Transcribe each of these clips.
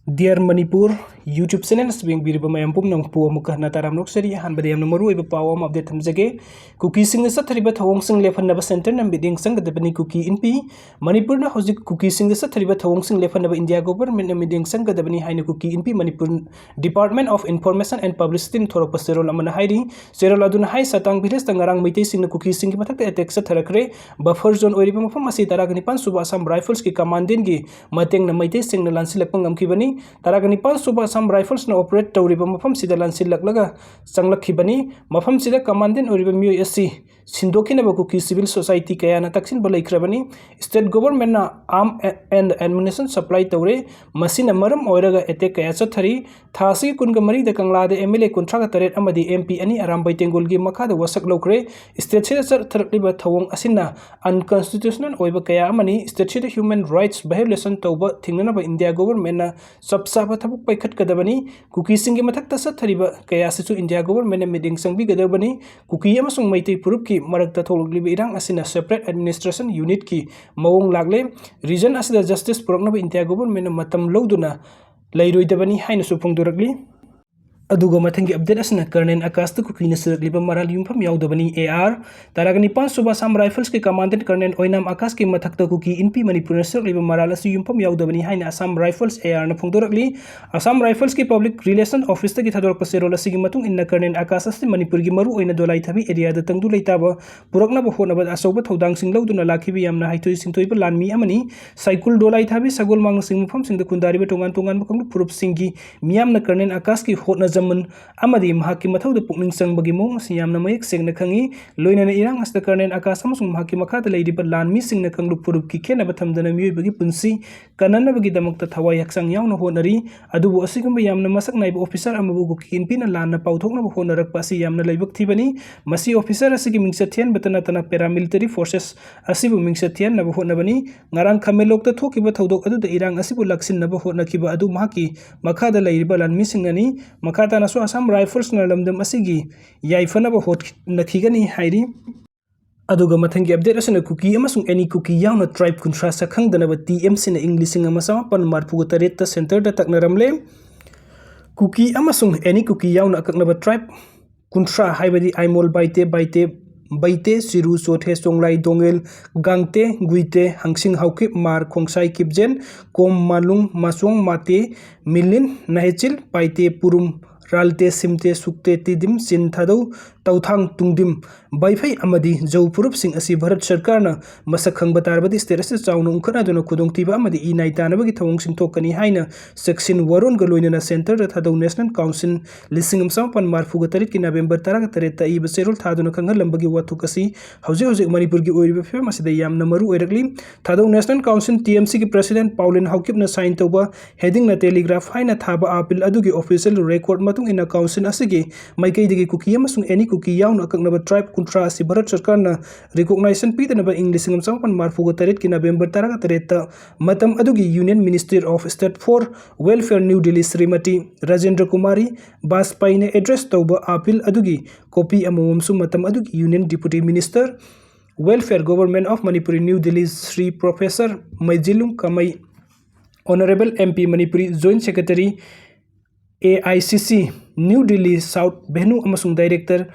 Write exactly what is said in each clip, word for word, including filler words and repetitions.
Dear Manipur YouTube channel ꯑꯁꯤ ꯌꯦꯡꯕꯤꯔꯤꯕ ꯃꯌꯥꯝ ꯄꯨꯝꯅꯃꯛꯄꯨ ꯑꯃꯨꯛꯀ ꯍꯟꯅ ꯇꯔꯥꯝꯅ ꯑꯣꯛꯆꯔꯤ꯫ ꯑꯍꯥꯟꯕꯗ ꯌꯥꯝꯅ ꯃꯔꯨꯑꯣꯏꯕ ꯄꯥꯎ ꯑꯃ update ꯊꯝꯖꯒꯦ꯫ ꯀꯨꯀꯤꯁꯤꯡꯗ ꯆꯠꯊꯔꯤꯕ ꯊꯧꯑꯣꯡꯁꯤꯡ ꯂꯦꯞꯍꯟꯅꯕ centreꯅ ꯃꯤꯠꯌꯦꯡ ꯆꯪꯒꯗꯕꯅꯤ, ꯀꯨꯀꯤ ꯏꯟꯄꯤ꯫ ꯃꯅꯤꯄꯨꯔꯅ ꯍꯧꯖꯤꯛ ꯀꯨꯀꯤꯁꯤꯡꯗ ꯆꯠꯊꯔꯤꯕ ꯊꯧꯑꯣꯡꯁꯤꯡ ꯂꯦꯞꯍꯟꯅꯕ ꯏꯟꯗꯤꯌꯥ governmentꯅ ꯃꯤꯠꯌꯦꯡ ꯆꯪꯒꯗꯕꯅꯤ ꯍꯥꯏꯅ ꯀꯨꯀꯤ ꯏꯟꯄꯤ Manipur Department of Information and Publicityꯅ ꯊꯣꯔꯛꯄ ꯆꯦꯔꯣꯜ ꯑꯃꯅ ꯍꯥꯏꯔꯤ꯫ ꯆꯦꯔꯣꯜ ꯑꯗꯨꯅ ꯍꯥꯏ, ꯁꯇꯥꯡ villageꯇ ꯉꯔꯥꯡ ꯃꯩꯇꯩꯁꯤꯡꯅ ꯀꯨꯀꯤꯁꯤꯡꯒꯤ ꯃꯊꯛꯇ attack ꯆꯠꯊꯔꯛꯈ꯭ꯔꯦ꯫ Buffer zone ꯑꯣꯏꯔꯤꯕ ꯃꯐꯝ ꯑꯁꯤ ꯇꯔꯥꯒ ꯅꯤꯄꯥꯟ ꯁꯨꯕ Assam Riflesꯀꯤ commandantꯀꯤ ꯃꯇꯦꯡꯅ ꯃꯩꯇꯩꯁꯤꯡꯅ ꯂꯥꯟꯁꯤꯜꯂꯛꯄ ꯉꯝꯈꯤꯕꯅꯤ꯫ ꯇꯔꯥꯒ ꯅꯤꯄꯥꯟ ꯁꯨꯕ Assam Riflesꯅ operate ꯇꯧꯔꯤꯕ ꯃꯐꯝꯁꯤꯗ ꯂꯥꯟꯁꯤꯜꯂꯛꯂꯒ ꯆꯪꯂꯛꯈꯤꯕꯅꯤ꯫ ꯃꯐꯝꯁꯤꯗ commandant ꯑꯣꯏꯔꯤꯕ ꯃꯤꯑꯣꯏ ꯑꯁꯤ ꯁꯤꯟꯗꯣꯛꯈꯤꯅꯕ ꯀꯨꯀꯤ civil society ꯀꯌꯥꯅ ꯇꯛꯁꯤꯟꯕ ꯂꯩꯈ꯭ꯔꯕꯅꯤ꯫ State governmentꯅ arm and ammunition supply ꯇꯧꯔꯦ꯫ ꯃꯁꯤꯅ ꯃꯔꯝ ꯑꯣꯏꯔꯒ attack ꯀꯌꯥ ꯆꯠꯊꯔꯤ꯫ ꯊꯥ ꯑꯁꯤꯒꯤ ꯀꯨꯟꯒ ꯃꯔꯤꯗ ꯀꯪꯂꯥꯗ MLA ꯀꯨꯟꯊ꯭ꯔꯥꯒ ꯇꯔꯦꯠ ꯑꯃꯗꯤ MP ꯑꯅꯤ ꯑꯔꯥꯝꯕꯥꯏ ꯇꯦꯡꯒꯣꯜꯒꯤ ꯃꯈꯥꯗ ꯋꯥꯁꯛ ꯂꯧꯈ꯭ꯔꯦ꯫ Stateꯁꯤꯗ ꯆꯠꯊꯔꯛꯂꯤꯕ ꯊꯧꯑꯣꯡ ꯑꯁꯤꯅ unconstitutional ꯑꯣꯏꯕ ꯀꯌꯥ ꯑꯃꯅꯤ꯫ Stateꯁꯤꯗ human rights violation ꯇꯧꯕ ꯊꯤꯡꯅꯅꯕ ꯏꯟꯗꯤꯌꯥ governmentꯅ ꯆꯞ ꯆꯥꯕ ꯊꯕꯛ ꯄꯥꯏꯈꯠꯀꯗꯕꯅꯤ꯫ ꯀꯨꯀꯤꯁꯤꯡꯒꯤ ꯃꯊꯛꯇ ꯆꯠꯊꯔꯤꯕ ꯀꯌꯥ ꯑꯁꯤꯁꯨ ꯏꯟꯗꯤꯌꯥ governmentꯅ ꯃꯤꯠꯌꯦꯡ ꯆꯪꯕꯤꯒꯗꯕꯅꯤ꯫ ꯀꯨꯀꯤ ꯑꯃꯁꯨꯡ ꯃꯩꯇꯩ ꯐꯨꯔꯨꯞꯀꯤ ꯃꯔꯛꯇ ꯊꯣꯛꯂꯛꯂꯤꯕ ꯏꯔꯥꯡ ꯑꯁꯤꯅ separate administration unitꯀꯤ ꯃꯑꯣꯡ ꯂꯥꯛꯂꯦ꯫ Region ꯑꯁꯤꯗ justice ꯄꯨꯔꯛꯅꯕ ꯏꯟꯗꯤꯌꯥ governmentꯅ ꯃꯇꯝ ꯂꯧꯗꯨꯅ ꯂꯩꯔꯣꯏꯗꯕꯅꯤ ꯍꯥꯏꯅꯁꯨ ꯐꯣꯡꯗꯣꯔꯛꯂꯤ꯫ ꯑꯗꯨꯒ ꯃꯊꯪꯒꯤ update ꯑꯁꯤꯅ Colonel Akashꯇ ꯀꯨꯀꯤꯅ ꯁꯤꯔꯛꯂꯤꯕ ꯃꯔꯥꯜ ꯌꯨꯝꯐꯝ ꯌꯥꯎꯗꯕꯅꯤ, AR꯫ ꯇꯔꯥꯒ ꯅꯤꯄꯥꯟ ꯁꯨꯕ Assam Riflesꯀꯤ commandant Colonel ꯑꯣꯏꯅꯥꯝ ꯑꯀꯥꯁꯀꯤ ꯃꯊꯛꯇ ꯀꯨꯀꯤ ꯏꯟꯄꯤ ꯃꯅꯤꯄꯨꯔꯅ ꯁꯤꯔꯛꯂꯤꯕ ꯃꯔꯥꯜ ꯑꯁꯤ ꯌꯨꯝꯐꯝ ꯌꯥꯎꯗꯕꯅꯤ ꯍꯥꯏꯅ Assam Rifles ARꯅ ꯐꯣꯡꯗꯣꯔꯛꯂꯤ꯫ Assam Riflesꯀꯤ public relation officeꯇꯒꯤ ꯊꯥꯗꯣꯔꯛꯄ ꯆꯦꯔꯣꯜ ꯑꯁꯤꯒꯤ ꯃꯇꯨꯡ ꯏꯟꯅ, Colonel Akash ꯑꯁꯤ ꯃꯅꯤꯄꯨꯔꯒꯤ ꯃꯔꯨꯑꯣꯏꯅ ꯗꯣꯂꯥꯏꯊꯥꯕꯤ areaꯗ ꯇꯪꯗꯨ ꯂꯩꯇꯥꯕ ꯄꯨꯔꯛꯅꯕ ꯍꯣꯠꯅꯕꯗ ꯑꯆꯧꯕ ꯊꯧꯗꯥꯡꯁꯤꯡ ꯂꯧꯗꯨꯅ ꯂꯥꯛꯈꯤꯕ ꯌꯥꯝꯅ ꯍꯩꯊꯣꯏ ꯁꯤꯡꯊꯣꯏꯕ ꯂꯥꯟꯃꯤ ꯑꯃꯅꯤ꯫ ꯁꯥꯏꯀꯨꯜ, ꯗꯣꯂꯥꯏꯊꯥꯕꯤ, ꯁꯒꯣꯜ ꯃꯥꯡꯅꯆꯤꯡꯕ ꯃꯐꯝꯁꯤꯡꯗ ꯈꯨꯟꯗꯥꯔꯤꯕ ꯇꯣꯉꯥꯟ ꯇꯣꯉꯥꯟꯕ ꯀꯥꯡꯂꯨꯞ ꯐꯨꯔꯨꯞꯁꯤꯡꯒꯤ ꯃꯤꯌꯥꯝꯅ Colonel Akashꯀꯤ ꯍꯣꯠꯅꯖꯃꯟ ꯑꯃꯗꯤ ꯃꯍꯥꯛꯀꯤ ꯃꯊꯧꯗ ꯄꯨꯛꯅꯤꯡ ꯆꯪꯕꯒꯤ ꯃꯑꯣꯡ ꯑꯁꯤ ꯌꯥꯝꯅ ꯃꯌꯦꯛ ꯁꯦꯡꯅ ꯈꯪꯏ꯫ ꯂꯣꯏꯅꯅ ꯏꯔꯥꯡ ꯑꯁꯤꯗ Colonel Akash ꯑꯃꯁꯨꯡ ꯃꯍꯥꯛꯀꯤ ꯃꯈꯥꯗ ꯂꯩꯔꯤꯕ ꯂꯥꯟꯃꯤꯁꯤꯡꯅ ꯀꯥꯡꯂꯨꯞ ꯐꯨꯔꯨꯞꯀꯤ ꯈꯦꯠꯅꯕ ꯊꯝꯗꯅ ꯃꯤꯑꯣꯏꯕꯒꯤ ꯄꯨꯟꯁꯤ ꯀꯟꯅꯅꯕꯒꯤꯗꯃꯛꯇ ꯊꯋꯥꯏ ꯍꯛꯆꯥꯡ ꯌꯥꯎꯅ ꯍꯣꯠꯅꯔꯤ꯫ ꯑꯗꯨꯕꯨ ꯑꯁꯤꯒꯨꯝꯕ ꯌꯥꯝꯅ ꯃꯁꯛ ꯅꯥꯏꯕ officer ꯑꯃꯕꯨ ꯀꯨꯀꯤ ꯏꯟꯄꯤꯅ ꯂꯥꯟꯅ ꯄꯥꯎꯊꯣꯛꯅꯕ ꯍꯣꯠꯅꯔꯛꯄ ꯑꯁꯤ ꯌꯥꯝꯅ ꯂꯥꯏꯕꯛ ꯊꯤꯕꯅꯤ꯫ ꯃꯁꯤ officer ꯑꯁꯤꯒꯤ ꯃꯤꯡꯆꯠ ꯊꯤꯍꯟꯕꯇ ꯅꯠꯇꯅ paramilitary forces ꯑꯁꯤꯕꯨ ꯃꯤꯡꯆꯠ ꯊꯤꯍꯟꯅꯕ ꯍꯣꯠꯅꯕꯅꯤ꯫ ꯉꯔꯥꯡ ꯈꯥꯃꯦꯟꯂꯣꯛꯇ ꯊꯣꯛꯈꯤꯕ ꯊꯧꯗꯣꯛ ꯑꯗꯨꯗ ꯏꯔꯥꯡ ꯑꯁꯤꯕꯨ ꯂꯥꯛꯁꯤꯟꯅꯕ ꯍꯣꯠꯅꯈꯤꯕ ꯑꯗꯨ ꯃꯍꯥꯛꯀꯤ ꯃꯈꯥꯗ ꯂꯩꯔꯤꯕ ꯂꯥꯟꯃꯤꯁꯤꯡꯅꯅꯤ꯫ ꯃꯈꯥ ꯇꯥꯅꯁꯨ Assam Riflesꯅ ꯂꯝꯗꯝ ꯑꯁꯤꯒꯤ ꯌꯥꯏꯐꯅꯕ ꯍꯣꯠꯅꯈꯤꯒꯅꯤ ꯍꯥꯏꯔꯤ꯫ ꯑꯗꯨꯒ ꯃꯊꯪꯒꯤ ꯑꯞꯗꯦꯠ ꯑꯁꯤꯅ ꯀꯨꯀꯤ ꯑꯃꯁꯨꯡ ꯑꯦꯅꯤ ꯀꯨꯀꯤ ꯌꯥꯎꯅ ꯇ꯭ꯔꯥꯏꯕ ꯀꯨꯟꯊ꯭ꯔꯥ ꯁꯛꯈꯪꯗꯅꯕ ꯇꯤ ꯑꯦꯝ ꯁꯤꯅ ꯏꯪ ꯂꯤꯁꯤꯡ ꯑꯃ ꯆꯃꯥꯄꯟ ꯃꯔꯤꯐꯨꯒ ꯇꯔꯦꯠꯇ ꯁꯦꯟꯇꯔꯗ ꯇꯛꯅꯔꯝꯂꯦ꯫ ꯀꯨꯀꯤ ꯑꯃꯁꯨꯡ ꯑꯦꯅꯤ ꯀꯨꯀꯤ ꯌꯥꯎꯅ ꯑꯀꯛꯅꯕ ꯇ꯭ꯔꯥꯏꯕ ꯀꯨꯟꯊ꯭ꯔꯥ, ꯍꯥꯏꯕꯗꯤ ꯑꯥꯏꯃꯣꯜ, ꯕꯥꯏꯇꯦ, ꯕꯥꯏꯇꯦ, ꯕꯩꯇꯦ, ꯆꯤꯔꯨ, ꯆꯣꯊꯦ, ꯆꯣꯡꯂꯥꯏ, ꯗꯣꯉꯦꯜ, ꯒꯥꯡꯇꯦ, ꯒꯨꯏꯇꯦ, ꯍꯪꯁꯤꯡ, ꯍꯥꯎꯀꯤꯞ, ꯃꯥꯔ, ꯈꯣꯡꯁꯥꯏ, ꯀꯤꯞꯖꯦꯟ, ꯀꯣꯝ, ꯃꯥꯂꯨꯡ, ꯃꯥꯆꯣꯡ, ꯃꯥꯇꯦ, ꯃꯤꯂꯤꯟ, ꯅꯥꯍꯦꯆꯤꯜ, ꯄꯥꯏꯇꯦ, ꯄꯨꯔꯨꯝ, ꯔꯥꯜꯇꯦ, ꯁꯤꯝꯇꯦ, ꯁꯨꯛꯇꯦ, ꯇꯤꯗꯤꯝ, ꯆꯤꯟ, ꯊꯥꯗꯧ, ꯇꯧꯊꯥꯡ, ꯇꯨꯡꯗꯤꯝ, ꯕꯥꯏꯐꯩ ꯑꯃꯗꯤ ꯖꯧ ꯐꯨꯔꯨꯞꯁꯤꯡ ꯑꯁꯤ ꯚꯥꯔꯠ ꯁꯔꯀꯥꯔꯅ ꯃꯁꯛ ꯈꯪꯕ ꯇꯥꯔꯕꯗꯤ ꯁ꯭ꯇꯦꯠ ꯑꯁꯤꯗ ꯆꯥꯎꯅ ꯎꯪꯈꯠꯅꯗꯨꯅ ꯈꯨꯗꯣꯡꯊꯤꯕ ꯑꯃꯗꯤ ꯏꯅꯥꯏ ꯇꯥꯅꯕꯒꯤ ꯊꯧꯑꯣꯡꯁꯤꯡ ꯊꯣꯛꯀꯅꯤ ꯍꯥꯏꯅ ꯆꯦꯛꯁꯤꯟ ꯋꯥꯔꯣꯜꯒ ꯂꯣꯏꯅꯅ ꯁꯦꯟꯇꯔꯗ ꯊꯥꯗꯧ ꯅꯦꯁꯅꯦꯜ ꯀꯥꯎꯟꯁꯤꯜ ꯂꯤꯁꯤꯡ ꯑꯃ ꯆꯃꯥꯄꯟ ꯃꯔꯤꯐꯨꯒ ꯇꯔꯦꯠꯀꯤ ꯅꯕꯦꯝꯕꯔ ꯇꯔꯥꯒ ꯇꯔꯦꯠꯇ ꯏꯕ ꯆꯦꯔꯣꯜ ꯊꯥꯗꯨꯅ ꯈꯪꯍꯜꯂꯝꯕꯒꯤ ꯋꯥꯊꯣꯛ ꯑꯁꯤ ꯍꯧꯖꯤꯛ ꯍꯧꯖꯤꯛ ꯃꯅꯤꯄꯨꯔꯒꯤ ꯑꯣꯏꯔꯤꯕ ꯐꯤꯕꯝ ꯑꯁꯤꯗ ꯌꯥꯝꯅ ꯃꯔꯨ ꯑꯣꯏꯔꯛꯂꯤ꯫ ꯊꯥꯗꯧ ꯅꯦꯁꯅꯦꯜ ꯀꯥꯎꯟꯁꯤꯜ, ꯇꯤ ꯑꯦꯝ ꯁꯤꯒꯤ ꯄ꯭ꯔꯦꯁꯤꯗꯦꯟꯠ ꯄꯥꯎꯂꯤꯟ ꯍꯥꯎꯀꯤꯞꯅ ꯁꯥꯏꯟ ꯇꯧꯕ ꯍꯦꯗꯤꯡꯅ ꯇꯦꯂꯤꯒ꯭ꯔꯥꯐ ꯍꯥꯏꯅ ꯊꯥꯕ ꯑꯥ ꯕꯤꯜ ꯑꯗꯨꯒꯤ ꯑꯣꯐꯤꯁꯤꯌꯦꯜ ꯔꯦꯀꯣꯔꯗ ꯃꯇꯨꯡ ꯏꯟꯅ ꯀꯥꯎꯟꯁꯤꯜ ꯑꯁꯤꯒꯤ ꯃꯥꯏꯀꯩꯗꯒꯤ ꯀꯨꯀꯤ ꯑꯃꯁꯨꯡ ꯑꯦꯅꯤ ꯀꯨꯀꯤ ꯌꯥꯎꯅ ꯑꯀꯛꯅꯕ ꯇ꯭ꯔꯥꯏꯕ ꯀꯨꯟꯊ꯭ꯔꯥ ꯑꯁꯤ ꯚꯥꯔꯠ ꯁꯔꯀꯥꯔꯅ ꯔꯤꯀꯣꯛꯅꯥꯏꯖꯦꯁꯟ ꯄꯤꯗꯅꯕ ꯏꯪ ꯂꯤꯁꯤꯡ ꯑꯃ ꯆꯃꯥꯄꯟ ꯃꯔꯤꯐꯨꯒ ꯇꯔꯦꯠꯀꯤ ꯅꯕꯦꯝꯕꯔ ꯇꯔꯥꯒ ꯇꯔꯦꯠꯇ ꯃꯇꯝ ꯑꯗꯨꯒꯤ union ministry of state for welfare, new Delhi, Shrimati Rajendra Kumari ꯕꯥꯖꯄꯥꯏꯅ ꯑꯦꯗ꯭ꯔꯦꯁ ꯇꯧꯕ ꯑꯥ ꯕꯤꯜ ꯑꯗꯨꯒꯤ ꯀꯣꯄꯤ ꯑꯃꯃꯝꯁꯨ ꯃꯇꯝ ꯑꯗꯨꯒꯤ union deputy minister, welfare, government of Manipuri, new Delhi, Shri professor Meijinlung Kamei, honourable M P Manipuri, joint secretary, A I C C, new Delhi south avenue ꯑꯃꯁꯨꯡ director,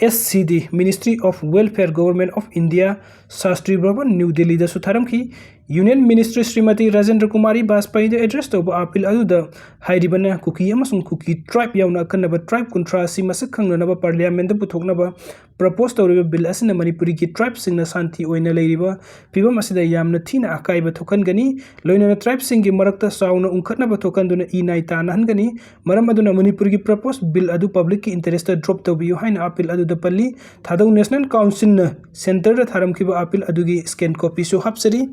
S C D, Ministry of Welfare, Government of India, Shastri Bhavan, new ꯗꯤꯜꯂꯤꯗꯁꯨ ꯊꯥꯔꯝꯈꯤ꯫ Union minister Shrimati Rajendra Kumari ꯕꯥꯖꯄꯥꯏꯗ address ꯇꯧꯕ a bill ꯑꯗꯨꯗ ꯍꯥꯏꯔꯤꯕꯅ ꯀꯨꯀꯤ ꯑꯃꯁꯨꯡ ꯀꯨꯀꯤ ꯇ꯭ꯔꯥꯏꯕ ꯌꯥꯎꯅ ꯑꯀꯟꯅꯕ ꯇ꯭ꯔꯥꯏꯕ ꯀꯨꯟꯊ꯭ꯔꯥ ꯑꯁꯤ ꯃꯁꯛ ꯈꯪꯅꯅꯕ ꯄꯥꯔꯂꯤꯌꯥꯃꯦꯟꯗ ꯄꯨꯊꯣꯛꯅꯕ ꯄ꯭ꯔꯄꯣꯖ ꯇꯧꯔꯤꯕ ꯕꯤꯜ ꯑꯁꯤꯅ ꯃꯅꯤꯄꯨꯔꯤꯒꯤ ꯇ꯭ꯔꯥꯏꯕꯁꯤꯡꯅ ꯁꯥꯟꯇꯤ ꯑꯣꯏꯅ ꯂꯩꯔꯤꯕ ꯐꯤꯕꯝ ꯑꯁꯤꯗ ꯌꯥꯝꯅ ꯊꯤꯅ ꯑꯀꯥꯏꯕ ꯊꯣꯛꯍꯟꯒꯅꯤ꯫ ꯂꯣꯏꯅꯅ ꯇ꯭ꯔꯥꯏꯕꯁꯤꯡꯒꯤ ꯃꯔꯛꯇ ꯆꯥꯎꯅ ꯎꯪꯈꯠꯅꯕ ꯊꯣꯛꯍꯟꯗꯨꯅ ꯏ ꯅꯥꯏ ꯇꯥꯅꯍꯟꯒꯅꯤ꯫ ꯃꯔꯝ ꯑꯗꯨꯅ ꯃꯅꯤꯄꯨꯔꯒꯤ ꯄ꯭ꯔꯄꯣꯖ ꯕꯤꯜ ꯑꯗꯨ ꯄꯕ꯭ꯂꯤꯛꯀꯤ ꯏꯟꯇꯔꯦꯁꯇ ꯗ꯭ꯔꯣꯞ ꯇꯧꯕꯤꯌꯨ ꯍꯥꯏꯅ ꯑꯥ ꯕꯤꯜ ꯑꯗꯨꯗ ꯄꯜꯂꯤ꯫ ꯊꯥꯗꯧ ꯅꯦꯁꯅꯦꯜ ꯀꯥꯎꯟꯁꯤꯜꯅ ꯁꯦꯟꯇꯔꯗ ꯊꯥꯔꯝꯈꯤꯕ ꯑꯥ ꯕꯤꯜ ꯑꯗꯨꯒꯤ ꯁ꯭ꯀꯦꯟ ꯀꯣꯄꯤꯁꯨ ꯍꯥꯞꯆꯔꯤ꯫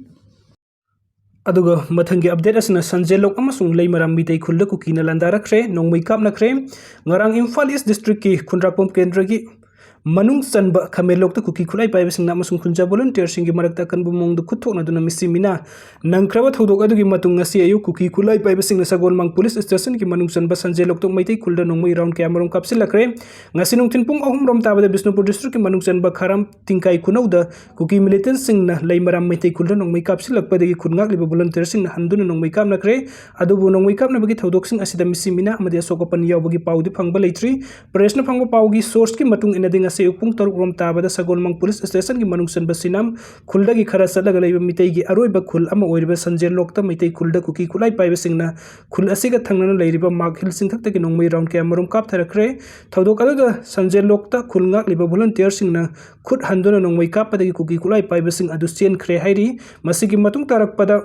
ꯑꯗꯨꯒ ꯃꯊꯪꯒꯤ ꯑꯞꯗꯦꯠ ꯑꯁꯤꯅ ꯁꯟꯖꯦꯜꯂꯣꯛ ꯑꯃꯁꯨꯡ ꯂꯩꯃꯔꯥꯝ ꯃꯤꯇꯩ ꯈꯨꯜꯗ ꯀꯨꯀꯤꯅ ꯂꯥꯟꯗꯥꯔꯛꯈ꯭ꯔꯦ, ꯅꯣꯡꯃꯩ ꯀꯥꯞꯅꯈ꯭ꯔꯦ꯫ ꯉꯔꯥꯡ ꯏꯝꯐꯥꯜ ꯏꯁ ꯗꯤꯁꯇ꯭ꯔꯤꯛꯀꯤ ꯈꯨꯟꯗ꯭ꯔꯥꯛꯄꯝ ꯀꯦꯟꯗ꯭ꯔꯒꯤ ꯃꯅꯨꯡ ꯆꯟꯕ ꯈꯥꯃꯦꯟꯂꯣꯛꯇ ꯀꯨꯀꯤ ꯈꯨꯠꯂꯥꯏ ꯄꯥꯏꯕꯁꯤꯡꯅ ꯑꯃꯁꯨꯡ ꯈꯨꯟꯖꯥ ꯚꯣꯂꯨꯟꯇꯤꯌꯔꯁꯤꯡꯒꯤ ꯃꯔꯛꯇ ꯑꯀꯟꯕ ꯃꯑꯣꯡꯗ ꯈꯨꯠ ꯊꯣꯛꯅꯗꯨꯅ ꯃꯤꯁꯤ ꯃꯤꯅꯥ ꯅꯪꯈ꯭ꯔꯕ ꯊꯧꯗꯣꯛ ꯑꯗꯨꯒꯤ ꯃꯇꯨꯡ ꯉꯁꯤ ꯑꯌꯨꯛ ꯀꯨꯀꯤ ꯈꯨꯠꯂꯥꯏ ꯄꯥꯏꯕꯁꯤꯡꯅ ꯁꯒꯣꯜꯃꯥꯡ ꯄꯨꯂꯤꯁ ꯁ꯭ꯇꯦꯁꯟꯒꯤ ꯃꯅꯨꯡ ꯆꯟꯕ ꯁꯟꯖꯦꯜꯂꯣꯛꯇ ꯃꯩꯇꯩ ꯈꯨꯜꯗ ꯅꯣꯡꯃꯩ ꯔꯥꯎꯟ ꯀꯌꯥꯃꯔꯨꯝ ꯀꯥꯞꯁꯤꯜꯂꯛꯈ꯭ꯔꯦ꯫ ꯉꯁꯤ ꯅꯨꯡꯊꯤꯜ ꯄꯨꯡ ꯑꯍꯨꯝ ꯔꯣꯝ ꯇꯥꯕꯗ ꯕꯤꯁꯅꯨꯄꯨꯔ ꯗꯤꯁꯇ꯭ꯔꯤꯛꯀꯤ ꯃꯅꯨꯡ ꯆꯟꯕ ꯈꯥꯔꯝ ꯇꯤꯡꯀꯥꯏ ꯈꯨꯅꯧꯗ ꯀꯨꯀꯤ ꯃꯤꯂꯤꯇꯦꯟꯠꯁꯤꯡꯅ ꯂꯩꯃꯔꯥꯝ ꯃꯩꯇꯩ ꯈꯨꯜꯗ ꯅꯣꯡꯃꯩ ꯀꯥꯞꯁꯤꯜꯂꯛꯄꯗꯒꯤ ꯈꯨꯟ ꯉꯥꯛꯂꯤꯕ ꯚꯣꯂꯨꯟꯇꯤꯌꯔꯁꯤꯡꯅ ꯍꯟꯗꯨꯅ ꯅꯣꯡꯃꯩ ꯀꯥꯞꯅꯈ꯭ꯔꯦ꯫ ꯑꯗꯨꯕꯨ ꯅꯣꯡꯃꯩ ꯀꯥꯞꯅꯕꯒꯤ ꯊꯧꯗꯣꯛꯁꯤꯡ ꯑꯁꯤꯗ ꯃꯤꯁꯤ ꯃꯤꯅꯥ ꯑꯃꯗꯤ ꯑꯁꯣꯛ ꯑꯄꯟ ꯌꯥꯎꯕꯒꯤ ꯄꯥꯎꯗꯤ ꯐꯪꯕ ꯂꯩꯇ꯭ꯔꯤ꯫ ꯄ꯭ꯔꯦꯁꯅ ꯐꯪꯕ ꯄꯥꯎꯒꯤ ꯁꯣꯔꯁꯀꯤ ꯃꯇꯨꯡ ꯏꯟꯅꯗꯤ ꯉꯁꯤ ꯑꯌꯨꯛ ꯄꯨꯡ ꯇꯔꯨꯛ ꯔꯣꯝ ꯇꯥꯕꯗ ꯁꯒꯣꯜꯃꯥꯡ ꯄꯨꯂꯤꯁ ꯁ꯭ꯇꯦꯁꯟꯒꯤ ꯃꯅꯨꯡ ꯆꯟꯕ ꯁꯤꯅꯥꯝ ꯈꯨꯜꯗꯒꯤ ꯈꯔ ꯆꯠꯂꯒ ꯂꯩꯕ ꯃꯤꯇꯩꯒꯤ ꯑꯔꯣꯏꯕ ꯈꯨꯜ ꯑꯃ ꯑꯣꯏꯔꯤꯕ ꯁꯟꯖꯦꯜꯂꯣꯛꯇ ꯃꯩꯇꯩ ꯈꯨꯜꯗ ꯀꯨꯀꯤ ꯈꯨꯠꯂꯥꯏ ꯄꯥꯏꯕꯁꯤꯡꯅ ꯈꯨꯜ ꯑꯁꯤꯒ ꯊꯪꯅꯅ ꯂꯩꯔꯤꯕ ꯃꯥꯛ ꯍꯤꯜ ꯆꯤꯡꯊꯛꯇꯒꯤ ꯅꯣꯡꯃꯩ ꯔꯥꯎꯟ ꯀꯌꯥꯃꯔꯨꯝ ꯀꯥꯞꯊꯔꯛꯈ꯭ꯔꯦ꯫ ꯊꯧꯗꯣꯛ ꯑꯗꯨꯗ ꯁꯟꯖꯦꯜꯂꯣꯛꯇ ꯈꯨꯜ ꯉꯥꯛꯂꯤꯕ ꯚꯣꯂꯨꯟꯇꯤꯌꯔꯁꯤꯡꯅ ꯈꯨꯠ ꯍꯟꯗꯨꯅ ꯅꯣꯡꯃꯩ ꯀꯥꯞꯄꯗꯒꯤ ꯀꯨꯀꯤ ꯈꯨꯠꯂꯥꯏ ꯄꯥꯏꯕꯁꯤꯡ ꯑꯗꯨ ꯆꯦꯟꯈ꯭ꯔꯦ ꯍꯥꯏꯔꯤ꯫ ꯃꯁꯤꯒꯤ ꯃꯇꯨꯡ ꯇꯥꯔꯛꯄꯗ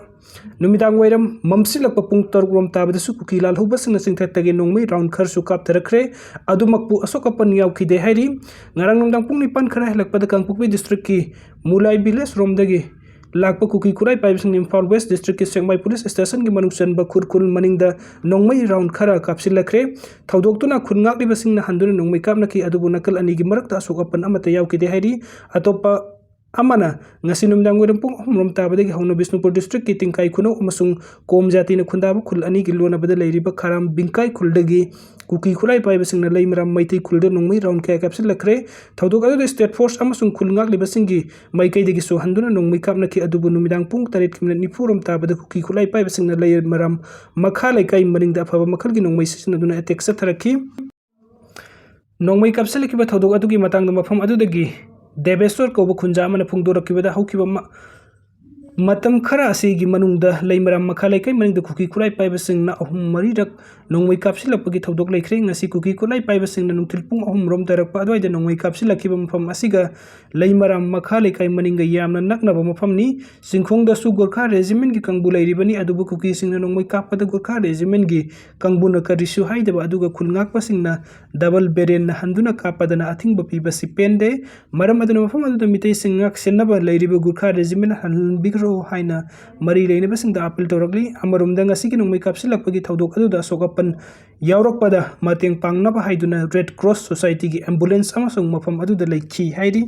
ꯅꯨꯃꯤꯗꯥꯡ ꯋꯥꯏꯔꯝ ꯃꯝꯁꯤꯜꯂꯛꯄ ꯄꯨꯡ ꯇꯔꯨꯛ ꯔꯣꯝ ꯇꯥꯕꯗꯁꯨ ꯀꯨꯀꯤ ꯂꯥꯜꯍꯧꯕꯁꯤꯡꯅ ꯆꯤꯡꯊꯛꯇꯒꯤ ꯅꯣꯡꯃꯩ ꯔꯥꯎꯟ ꯈꯔꯁꯨ ꯀꯥꯞꯊꯔꯛꯈ꯭ꯔꯦ꯫ ꯑꯗꯨꯃꯛꯄꯨ ꯑꯁꯣꯛ ꯑꯄꯟ ꯌꯥꯎꯈꯤꯗꯦ ꯍꯥꯏꯔꯤ꯫ ꯉꯔꯥꯡ ꯅꯨꯡꯗꯥꯡ ꯄꯨꯡ ꯅꯤꯄꯥꯟ ꯈꯔ ꯍꯦꯜꯂꯛꯄꯗ ꯀꯥꯡꯄꯣꯛꯄꯤ ꯗꯤꯁꯇ꯭ꯔꯤꯛꯀꯤ ꯃꯨꯂꯥꯏ ꯚꯤꯂꯦꯖ ꯔꯣꯝꯗꯒꯤ ꯂꯥꯛꯄ ꯀꯨꯀꯤ ꯈꯨꯠꯂꯥꯏ ꯄꯥꯏꯕꯁꯤꯡꯅ ꯏꯝꯐꯥꯜ ꯋꯦꯁ ꯗꯤꯁꯇ꯭ꯔꯤꯛꯀꯤ ꯁꯦꯛꯃꯥꯏ ꯄꯨꯂꯤꯁ ꯁ꯭ꯇꯦꯁꯟꯒꯤ ꯃꯅꯨꯡ ꯆꯟꯕ ꯈꯨꯔꯈꯨꯜ ꯃꯅꯤꯡꯗ ꯅꯣꯡꯃꯩ ꯔꯥꯎꯟ ꯈꯔ ꯀꯥꯞꯁꯤꯜꯂꯛꯈ꯭ꯔꯦ꯫ ꯊꯧꯗꯣꯛꯇꯨꯅ ꯈꯨꯟ ꯉꯥꯛꯂꯤꯕꯁꯤꯡꯅ ꯍꯟꯗꯨꯅ ꯅꯣꯡꯃꯩ ꯀꯥꯞꯅꯈꯤ, ꯑꯗꯨꯕꯨ ꯅꯥꯀꯜ ꯑꯅꯤꯒꯤ ꯃꯔꯛꯇ ꯑꯁꯣꯛ ꯑꯄꯟ ꯑꯃꯠꯇ ꯌꯥꯎꯈꯤꯗꯦ ꯍꯥꯏꯔꯤ꯫ ꯑꯇꯣꯞꯄ ꯑꯃꯅ ꯉꯁꯤ ꯅꯨꯃꯤꯗꯥꯡ ꯋꯥꯏꯔꯝ ꯄꯨꯡ ꯑꯍꯨꯝ ꯔꯣꯝ ꯇꯥꯕꯗꯒꯤ ꯍꯧꯅ ꯕꯤꯁꯅꯨꯄꯨꯔ ꯗꯤꯁꯇ꯭ꯔꯤꯛꯀꯤ ꯇꯤꯡꯀꯥꯏ ꯈꯨꯅꯧ ꯑꯃꯁꯨꯡ ꯀꯣꯝ ꯖꯥꯇꯤꯅ ꯈꯨꯟꯗꯥꯕ ꯈꯨꯜ ꯑꯅꯤꯒꯤ ꯂꯣꯟꯅꯕꯗ ꯂꯩꯔꯤꯕ ꯈꯥꯔꯥꯝ ꯕꯤꯡꯀꯥꯏ ꯈꯨꯜꯗꯒꯤ ꯀꯨꯀꯤ ꯈꯨꯠꯂꯥꯏ ꯄꯥꯏꯕꯁꯤꯡꯅ ꯂꯩꯃꯔꯥꯝ ꯃꯩꯇꯩ ꯈꯨꯜꯗ ꯅꯣꯡꯃꯩ ꯔꯥꯎꯟ ꯀꯌꯥ ꯀꯥꯞꯁꯤꯜꯂꯛꯈ꯭ꯔꯦ꯫ ꯊꯧꯗꯣꯛ ꯑꯗꯨꯗ ꯁ꯭ꯇꯦꯠ ꯐꯣꯔꯁ ꯑꯃꯁꯨꯡ ꯈꯨꯜ ꯉꯥꯛꯂꯤꯕꯁꯤꯡꯒꯤ ꯃꯥꯏꯀꯩꯗꯒꯤꯁꯨ ꯍꯟꯗꯨꯅ ꯅꯣꯡꯃꯩ ꯀꯥꯞꯅꯈꯤ, ꯑꯗꯨꯕꯨ ꯅꯨꯃꯤꯗꯥꯡ ꯄꯨꯡ ꯇꯔꯦꯠꯀꯤ ꯃꯤꯅꯠ ꯅꯤꯐꯨ ꯔꯣꯝ ꯇꯥꯕꯗ ꯀꯨꯀꯤ ꯈꯨꯠꯂꯥꯏ ꯄꯥꯏꯕꯁꯤꯡꯅ ꯂꯩꯃꯔꯥꯝ ꯃꯈꯥ ꯂꯩꯀꯥꯏ ꯃꯅꯤꯡꯗ ꯑꯐꯕ ꯃꯈꯜꯒꯤ ꯅꯣꯡꯃꯩ ꯁꯤꯖꯤꯟꯅꯗꯨꯅ ꯑꯦꯇꯦꯛ ꯆꯠꯊꯔꯛꯈꯤ꯫ ꯅꯣꯡꯃꯩ ꯀꯥꯞꯁꯤꯜꯂꯛꯈꯤꯕ ꯊꯧꯗꯣꯛ ꯑꯗꯨꯒꯤ ꯃꯇꯥꯡꯗ ꯃꯐꯝ ꯑꯗꯨꯗꯒꯤ ꯗꯦꯕꯦꯁꯣꯔ ꯀꯧꯕ ꯈꯨꯟꯖꯥ ꯑꯃꯅ ꯐꯣꯡꯗꯣꯔꯛꯈꯤꯕꯗ ꯍꯧꯈꯤꯕ ꯃ-, ꯃꯇꯝ ꯈꯔ ꯑꯁꯤꯒꯤ ꯃꯅꯨꯡꯗ ꯂꯩꯃꯔꯥꯝ ꯃꯈꯥ ꯂꯩꯀꯥꯏ ꯃꯅꯤꯡꯗ ꯀꯨꯀꯤ ꯈꯨꯠꯂꯥꯏ ꯄꯥꯏꯕꯁꯤꯡꯅ ꯑꯍꯨꯝ ꯃꯔꯤꯔꯛ ꯅꯣꯡꯃꯩ ꯀꯥꯞꯁꯤꯜꯂꯛꯄꯒꯤ ꯊꯧꯗꯣꯛ ꯂꯩꯈ꯭ꯔꯦ꯫ ꯉꯁꯤ ꯀꯨꯀꯤ ꯈꯨꯠꯂꯥꯏ ꯄꯥꯏꯕꯁꯤꯡꯅ ꯅꯨꯡꯊꯤꯜ ꯄꯨꯡ ꯑꯍꯨꯝ ꯔꯣꯝ ꯇꯥꯔꯛꯄ ꯑꯗꯨꯋꯥꯏꯗ ꯅꯣꯡꯃꯩ ꯀꯥꯞꯁꯤꯜꯂꯛꯈꯤꯕ ꯃꯐꯝ ꯑꯁꯤꯒ ꯂꯩꯃꯔꯥꯝ ꯃꯈꯥ ꯂꯩꯀꯥꯏ ꯃꯅꯤꯡꯒ ꯌꯥꯝꯅ ꯅꯛꯅꯕ ꯃꯐꯝꯅꯤ꯫ ꯆꯤꯡꯈꯣꯡꯗꯁꯨ ꯒꯣꯔꯈꯥ ꯔꯦꯖꯤꯃꯦꯟꯒꯤ ꯀꯥꯡꯕꯨ ꯂꯩꯔꯤꯕꯅꯤ, ꯑꯗꯨꯕꯨ ꯀꯨꯀꯤꯁꯤꯡꯅ ꯅꯣꯡꯃꯩ ꯀꯥꯞꯄꯗ ꯒꯣꯔꯈꯥ ꯔꯦꯖꯤꯃꯦꯟꯒꯤ ꯀꯥꯡꯕꯨꯅ ꯀꯔꯤꯁꯨ ꯍꯥꯏꯗꯕ ꯑꯗꯨꯒ ꯈꯨꯜ ꯉꯥꯛꯄꯁꯤꯡꯅ ꯗꯕꯜ ꯕꯦꯔꯦꯟꯅ ꯍꯟꯗꯨꯅ ꯀꯥꯞꯄꯗꯅ ꯑꯊꯤꯡꯕ ꯄꯤꯕꯁꯤ ꯄꯦꯟꯗꯦ꯫ ꯃꯔꯝ ꯑꯗꯨꯅ ꯃꯐꯝ ꯑꯗꯨꯗ ꯃꯤꯇꯩꯁꯤꯡ ꯉꯥꯛꯁꯦꯟꯅꯕ ꯂꯩꯔꯤꯕ ꯒꯨꯔꯈꯥ ꯔꯦꯖꯤꯃꯦꯟ ꯍꯟꯕꯤꯈ꯭ꯔꯣ꯫ ꯍꯥꯏꯅ ꯃꯔꯤ ꯂꯩꯅꯕꯁꯤꯡꯗ ꯑꯥꯄꯤꯜ ꯇꯧꯔꯛꯂꯤ꯫ ꯑꯃꯔꯣꯝꯗ ꯉꯁꯤꯒꯤ ꯅꯣꯡꯃꯩ ꯀꯥꯞꯁꯤꯜꯂꯛꯄꯒꯤ ꯊꯧꯗꯣꯛ ꯑꯗꯨꯗ ꯑꯁꯣꯛ ꯑꯄꯟ ꯌꯥꯎꯔꯛꯄꯗ ꯃꯇꯦꯡ ꯄꯥꯡꯅꯕ ꯍꯥꯏꯗꯨꯅ ꯔꯦꯗ ꯀ꯭ꯔꯣꯁ ꯁꯣꯁꯥꯏꯇꯤꯒꯤ ꯑꯦꯝꯕꯨꯂꯦꯟꯁ ꯑꯃꯁꯨꯡ ꯃꯐꯝ ꯑꯗꯨꯗ ꯂꯩꯈꯤ ꯍꯥꯏꯔꯤ꯫